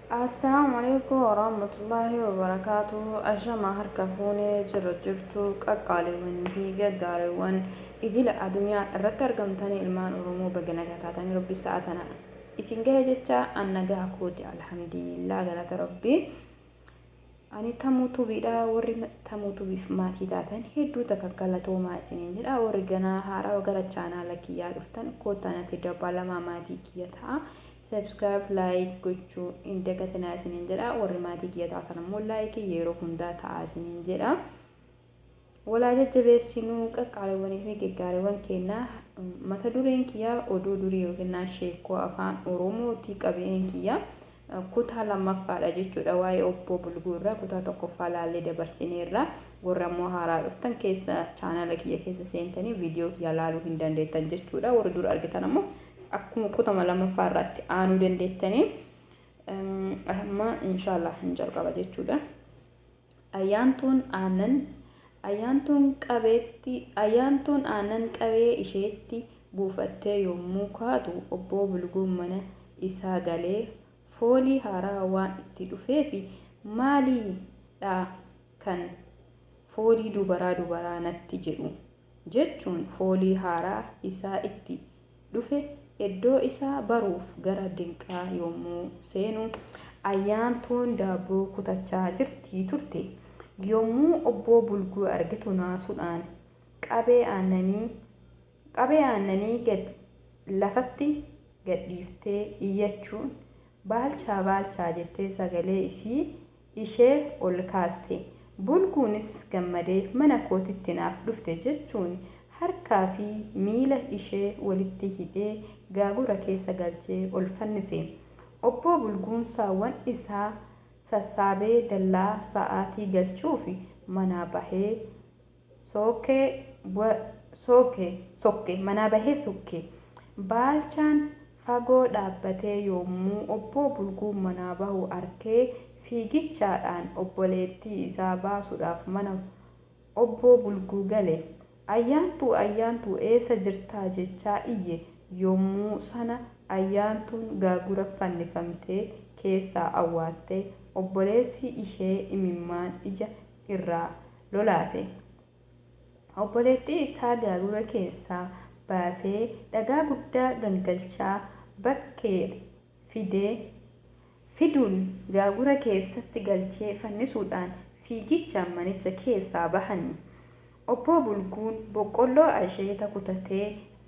Assalaamu alaikum warahmatullahi wabarakaatuh. Ashama harka fuunee jirra jirtu qaqqaaliiwwan fi gaggaareewwan idila addunyaa irratti argamtanii ilmaan Oromoo baga nagaa taatanii Rabbi sa'a tana isin gahe jecha an nagaa kooti, alhamdulillah, galata Rabbii. Ani Tamuu Tubiidha. Warri Tamuu Tubiif maatii taatan hedduu takka galatoomaa isiniin jedha. Warri ganaa haarawaa gara chaanaala kiyyaa dhuftan koottaa natti dabalamaa, maatii kiyya ta'a. Subscribe, like gochuu hin dagatinaa isiniin jedha. Warri maatii kiyya taatan ammoo like yeroo hundaa ta'a isiniin jedha. Walaa jajjabeessinuu, qaqqaaliiwwanii fi gaggaariiwwan keenna. Mata dureen kiyya oduu durii yookiin sheekoo afaan Oromooti. Qabeen kiyya kutaa lammaffaadha jechuudha. Waa'ee Obboo Bulguu irraa kutaa tokkoffaa laallee dabarsineerra. Warra ammoo haaraa dhuftan keessa chaanala kiyya keessa seentanii viidiyoo kiyya laaluu hin dandeettan jechuudha. Warri dura argitan ammoo akkuma kutama lammaffaa irratti aanuu dandeettanii. Amma inshaallah hin jalqaba jechuudha. Ayyaantuun aannan Ayyaantuun qabeetti Ayyaantuun aannan qabee isheetti buufattee yommuu kaatu, Obboo Bulguun mana isaa galee foolii haaraa waan itti dhufeef, "Maalii dha kan foolii dubaraa dubaraa natti jedhu?" jechuun foolii haaraa isaa itti dhufe iddoo isaa baruuf gara Dinqaa yommuu seenu, Ayyaantuun daabboo kutachaa jirti turte. Yommuu Obboo Bulguu argitu naasuudhaan qabee aannanii qabee aannanii gad lafatti gadhiiftee iyyachuun, "Baalchaa, Baalchaa!" jettee sagalee isii ishee ol kaaste. Bulguunis gammadee, "Mana kootitti naaf dhufte," jechuun harkaa fi miila ishee walitti hidhee gaagura keessa galchee ol fannise. Obboo Bulguun saawwan isaa sassaabee dallaa sa'aatii galchuuf manaa bahee sookee sookee sokke manaa bahee sokke. Baalchaan fagoo dhaabbatee yommuu Obboo Bulguun manaa bahu arkee fiigichaadhaan obboleettii isaa baasuudhaaf mana Obboo Bulguu gale. "Ayyaantuu, Ayyaantuu, eessa jirtaa?" jechaa iyye. Yommuu sana Ayyaantuun gaagura fannifamtee keessaa awwaattee obboleessi ishee imimmaan ija irraa lolaase. Obboleettii isaa gaagura keessaa baasee dhagaa guddaa gangalchaa bakkee fidee fiduun gaagura keessatti galchee fannisuudhaan fiigichaan manicha keessaa bahani. Obboo Bulguun boqqolloo asheeta kutatee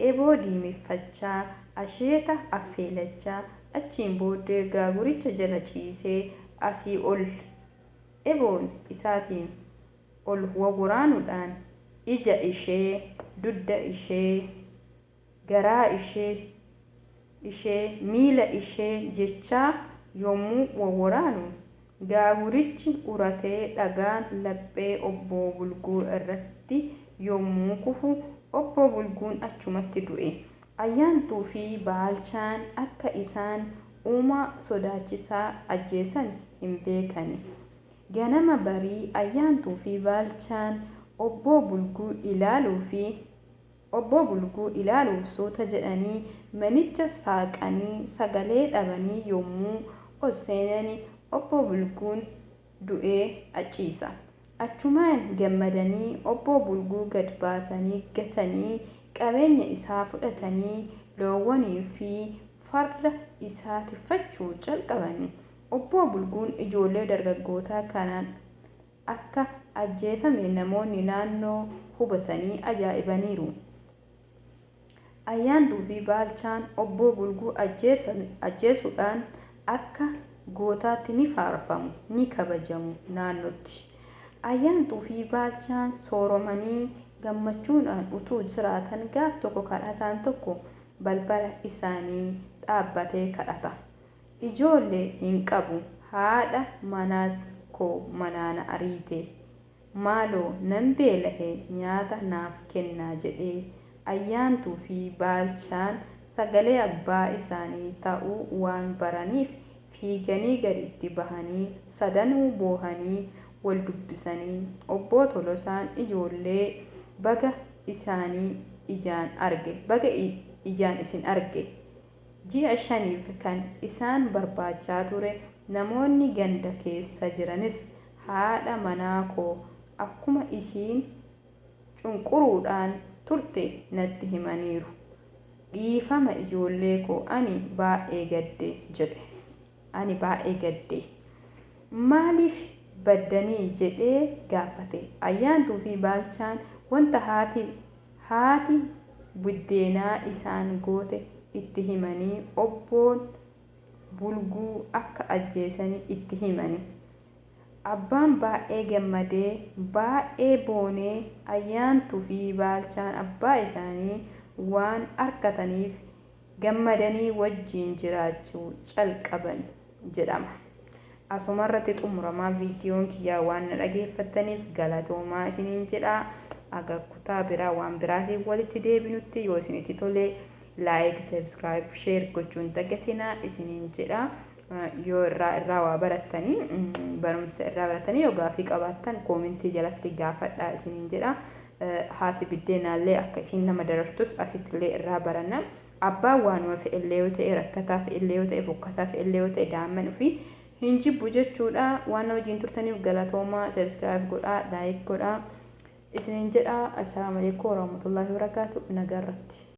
eeboo diimeffachaa asheeta affeelachaa achiin booddee gaaguricha jala ciisee asii ol eboon isaatiin ol wawwaraanuudhaan ija ishee, dugda ishee, garaa ishee, miila ishee jechaa yommuu wawwaraanu, gaagurichi uratee dhagaan laphee Obboo Bulguu irratti yommuu kufu, Obboo Bulguun achumatti du'e. Ayyaantuu fi Baalchaan akka isaan uumaa sodaachisaa ajjeesan hin beekani. Ganama barii Ayyaantuu fi Baalchaan Obboo Bulguu ilaaluufi Obboo Bulguu ilaaluuf suuta jedhanii manicha saaqanii sagalee dhabanii yommuu ol seenani, Obboo Bulguun du'ee aciisa. Achumaan gammadanii Obboo Bulguu gad baasanii gatanii qabeenya isaa fudhatanii loowwanii fi farda isaa tiffachuu calqabani. Obboo Bulguun ijoollee dargaggootaa kanaan akka ajjeefame namoonni naannoo hubatanii ajaa'ibaniiru. Ayyaantuu fi Baalchaan Obboo Bulguu ajjeesuudhaan akka gootaatti ni faarfamu, ni kabajamu naannootti. Ayyaantuu fi Baalchaan sooromanii gammachuudhaan utuu jiraatan, gaaf tokko kadhataan tokko balbala isaanii dhaabbatee kadhata. "Ijoollee hin qabu, haadha manaas koo manaa na ariite. Maaloo nan beela'e, nyaata naaf kennaa," jedhee. Ayyaantuu fi Baalchaan sagalee abbaa isaanii ta'uu waan baraniif fiiganii gadi itti bahanii sadanuu boohanii wal dubbisanii. Obboo Tolosaan ijoollee baga isaanii ijaan arge, baga ijaan isin arge Ji'a shaniif kan isaan barbaachaa ture. Namoonni ganda keessa jiranis haadha manaa koo akkuma ishiin cunquruudhaan turte natti himaniiru. Dhiifama ijoollee koo, ani baay'ee gadde jedhe. Ani baay'ee gadde. Maaliif baddanii jedhee gaafate. Ayyaantuu fi Baalchaan wanta haati buddeenaa isaan goote itti himanii obboon Bulguu akka ajjeesanii itti himani. Abbaan baay'ee gammadee, baay'ee boonee Ayyaantuu fi Baalchaan abbaa isaanii waan arkataniif gammadanii wajjiin jiraachuu calqaban jedhama. Asumarratti xumuramaa viidiyoon kiyyaa. Waan na dhageeffattaniif galatoomaa isiniin jedha. Aga kutaa biraa waan biraatiin walitti deebinutti, yoo isinitti tole like, subscribe, share gochuun dagatinaa isiniin jedha. Yoo irraa waa barattanii, barumsa irraa baratanii, yoo gaafii qabaattan koomentii jalatti gaafadhaa isiniin jedha. Haati biddeenaallee akka isiin nama darartus asittillee irraa baranna. Abbaan waanuma fe'ellee yoo ta'e, rakkataa fe'ellee yoo ta'e, fokkataa fe'ellee yoo ta'e, daa'imman ofii hin jibbu jechuudha. Waan na wajjin turtaniif galatoomaa. Subscribe godhaa, like godhaa isiniin jedha. Assalaamu alaikum warahmatullaahi wabarakaatu. Nagaa irratti.